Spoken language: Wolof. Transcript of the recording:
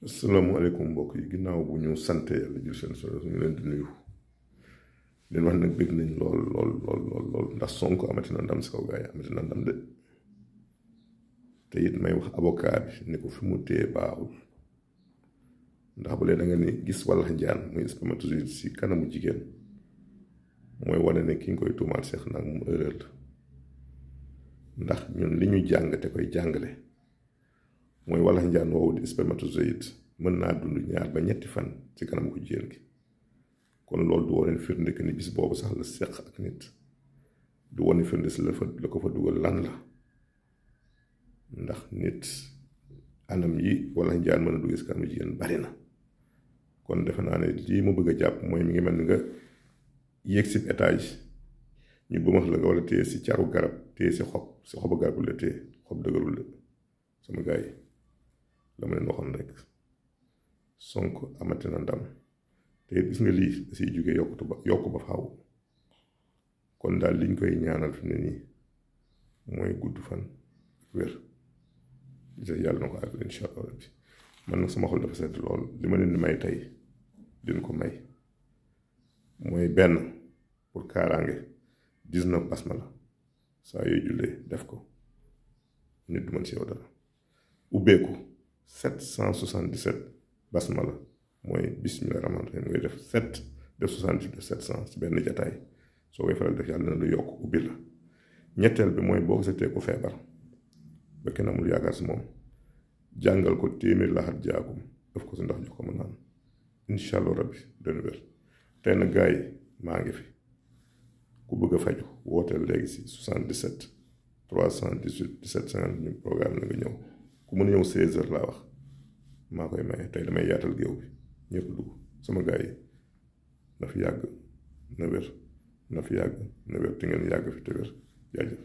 asalaamaaleykum mbokk yi ginnaaw bu ñu sante yàlla jël seen solo ñu leen di nuyu leen wax nag bëgg nañ lool ndax Sonko amatina ndam si kaw gaa yi amatina ndam de te it may wax avocat bi ni ko fi mu téye baaxul ndax bu lee da nga ni gis walax njaan muy spermatozoïde si kanamu jigéen mooy wane ne ki nga koy tuumaal seex nag mu erreur la ndax ñun li ñu jàng te koy jàngale mooy walax njaan woowu di spermatozoïde mën naa dund 2 ba 3 fan ci kanam ko jigéen gi kon loolu du wane firnde que ni bis boobu sax la seq ak nit du wane firnde si la ko fa dugal lan la ndax nit anam yi walax njaan mën a dugg si kanamu jigéen bari na kon defe naa ne lii ma bëgg a jàpp mooy mi ngi mel ni nga yéeg si étage ñu bëmax la nga wala téye si caru garab téye si xobu garab la téye xob dëgërul la sama gars yi la ma leen waxoon rek Sonko amatina ndam te gis nga lii da siy jóge yokk ba faaw kon daal liñ koy ñaanal fi ne nii mooy gudd fan wér di yàlla na ko àggal incha allah rabbi man nag sama xol dafa sedd lool li ma leen di may tey din ko may mooy benn pour kaaraange 19 basmala saa yooyu jullee def ko nit du mën si yow dara ubbeeku 777 basmala mooy bismillah rahmaan rahim ngay def 7 def 78 def 700 si benn jataay soo koy faral def yàlla na lu yokk ubbi la ñetteel bi mooy boo gisatee ku feebar ba kenn amul yaakaar si moom jàngal ko téeméer laxat jaagum def ko si ndox jox ko mu naan incha allah rabbi dana wér tey nag gars yi maa ngi fi ku bëgg a faju wooteel léegi si 77 318 17 50 ñu programme la nga ñëw ku mën a ñëw 16 heures laa wax maa koy maye tey damay yaatal géew bi ñëpp dugg sama gars yi na fi yàgg na wér na fi yàgg na wér te ngeen yàgg fi te wér jaajëf